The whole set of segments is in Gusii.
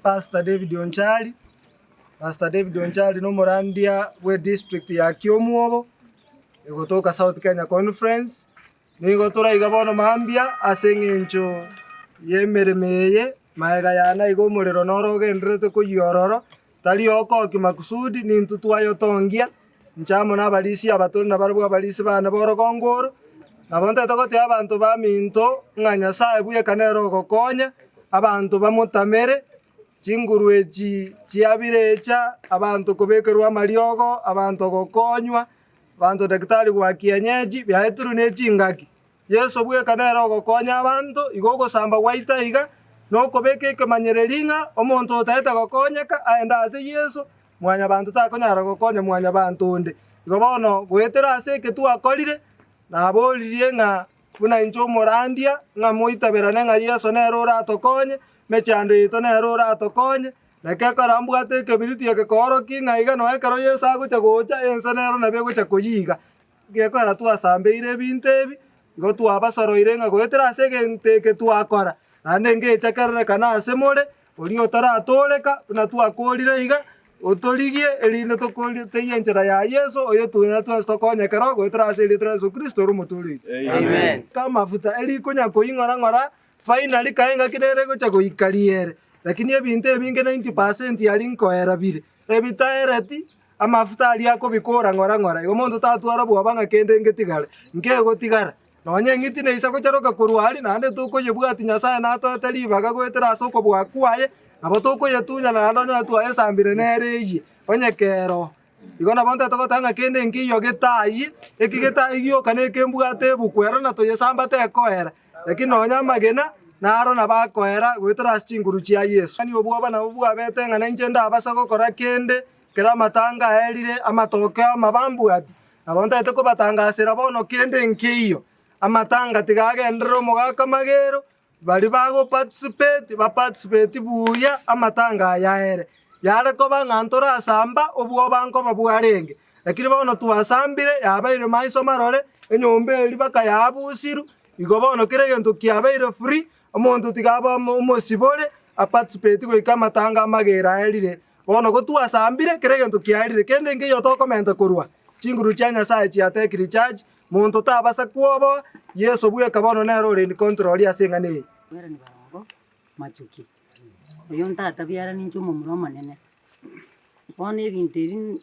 Pastor David Onchari, Pastor David Onchari nomorandia bwe district ya Kiomwobo, egotoka South Kenya Conference, nigo toraiga bono mambia ase eng'encho y'emeremo eye, magega yane iga omorero noro ogendererete koyia ororo, tari okokia makusudi, nintwe twayotongia, inche amo na abarisia aba tore nabarabwo abarisia bane b'orogongo oro, nabo ntagete gotebia abanto baminto ng'a Nyasaye bweka nere ogokonya, abanto bamotamere, chinguru echi chia birecha, abanto kobekerwa amariogo, abanto gokonywa, abanto daktari gwa kienyeji, biaetirwe ne chingaki. Yeso bweka nere ogokonya abanto, igo ogosamba gwaito aiga nokobeka ekemanyereri ng'a omonto otaete gokonyeka aende ase Yeso, mwanyabanto takonyara gokonya mwanyabanto onde. Igo bono goetera ase eke twakorire, naboririe ng'a buna inche omorandia, ng'a moitaberane ng'a Yeso nere oratokonye, mechando yaito nere oratokonye, naki ekero mbwate ekebiriti eke koorokia ng'a iga noe ekero Yeso agocha gocha, ense nero nabo egocha koyiga. Gekogera twasambeire ebinto ebi, igo twabasoroire ng'a goetera ase egento eke twakora, naende ngecha kerorekane ase more, oria otaratooreka, buna twakorire iga, otorigie erinde tokorie toyie enchera ya Yeso, oyo tonyare twensi tokonye ekero goetera ase erieta ria Yeso Kristo ore omotoori oito. Amen. Amafuta erikonya koing'ora ng'ora, finally kae engaki nere egocha goika riere, lakini ebinto ebinge 90% aria nkoera bire, ebitaereti. Amafuta aria akobikora ng'ora ng'ora, igo monto tatwara bwoba ng'a kende ngetigare, nkegotigara. Nonya eng'iti neisa gocharoka korwa aria, naende tokoyebwatia Nyasae natoete ribaga goetera ase okobua kwaye, nabo tokoyetunyana naende onyore twayesambire nere eyie, onye kero. Igo nabo ntagete goteba ng'a kende nkeiyo getayie, eki getayie gioka na ekembwate ebuku ero na toyesamba tekoera, lakini nonya amagena, naro nabo akoera goetera ase chinguru chia Yeso. Yaani obwoba nabo bwabete ng'a nainche ndabasa gokora kende, Ekero amatanga aerire, amatoke amabambwati, nabo ntagete kobatangasera bono kende nkeiyo. Amatanga tiga agenderere omogaka magero, baria bago participate, ba participate buya amatanga aya aere. Yare koba ng'a ntorasamba, obwoba nkoba bwarenge, lakini bono twasambire, yabeire maiso marore, enyomba eria mpaka yaabusirwe, igo bono kera egento kiabeire free, omonto tiga abe omosibore, a participate goika amatanga amagero aerire. Bono gotwasambire kera egento kiarire, kende nkeiyo tokomenta korwa chinguru chia Nyasae chiatekire charge, monto tabasa kwoboa, Yeso bweka bono nere ore in control ase eng'ana eye. Mwerani barongo machuki, oyo ntata biara ninche omomura omonene. Bono ebinto ebi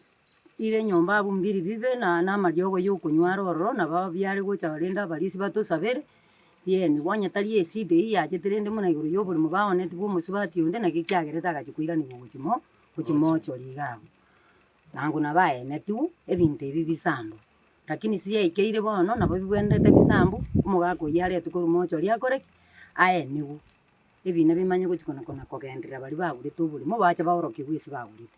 ire nyomba abwo mbiri bibe na na amariogo ya okonywa are ororo nabo biare gocha rende abarisia batosabere, bienigwe onye tari esida eywo yachete rende buna igoro ya oboremo baoneti bwa omosubati onde naki kiagerete agachia koiranigwa gochia mo gochia mochori iga abwo. Naende nabo aenetiwu ebinto ebi bisambu, lakini siyaikeire bono nabo bibwenerete bisambu, omogaka oywo aretwe korwa mochori akore ki? Aenigwe, ebina bimanye gochia kona kona kogenderera baria bagurete oboremo bache baorokigwe ase bagurete.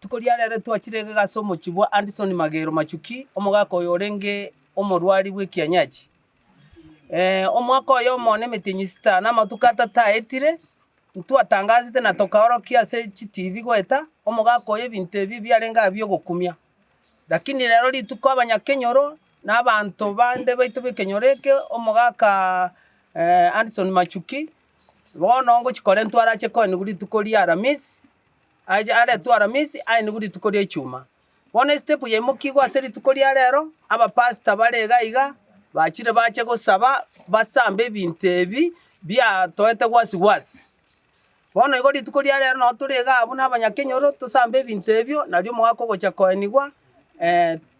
Rituko ria rero twachire iga ase omochie bwa Anderson Magero Machuki, omogaka oyo orenge omorwari bw'ekianyachi. Omwaka oyomo na emetienyi sita na amatuko atato aetire, ntwatangasete na tokaorokia ase chitivi goeta, omogaka oyo ebinto ebi biarenge aa biogokumia. Lakini rero rituko abanyakenyoro na abanto bande baito b'ekenyoro eke, omogaka Anderson Machuki, bono ngochia korentwa arache koenigwa rituko ria Aramisi, Aye aretwe Aramisi, aye nigo rituko ria Ichuma. Bono esitepu yaimokigwe ase rituko ria rero, abapastor bare iga iga bachire bache gosaba basambe ebinto ebi biatoete gwasi gwasi. Bono igo rituko ria rero nabo tore iga abwo na abanyakenyoro tosambe ebinto ebio nario omogaka ogocha koenigwa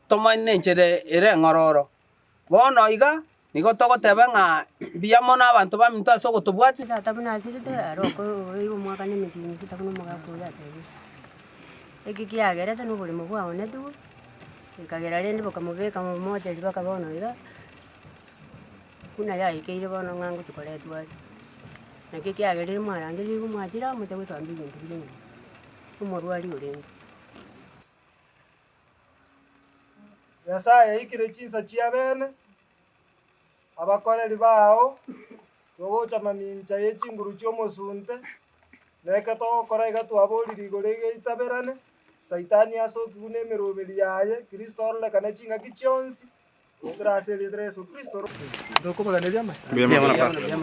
tomanye na enchera ere eng'ororo. Bono iga, nigo togoteba ng'a mbuya mono abanto baminto ase ogotobwatia. Tata buna asirete ere okoigwa omwaka na emetienyi sita buna omogaka oyio atebire. Eki kiagerete na oboremo bwaonetigwe, ekagera rende bokamobeka momocheri mpaka bono iga, buna yaikeire bono ng'a ngochia koretwa are. Naki ekiagerire mwarangerigwe mwachire amo moche gosamba ebinto bire nyuma, omorwari orenge. Nyasae yaikire chinsa chia bene, abakoreri bao, togocha mamincha ye chinguru chi'omosunte, na eke togokora iga twaborire igoro egeitaberane, Saitani asokigwe nemeroberi yaye, Kristo ororekane chingaki chionsi, goetera ase erieta ria Yeso Kristo. Tokobaganeria amaya. Mbuya mono Pastor.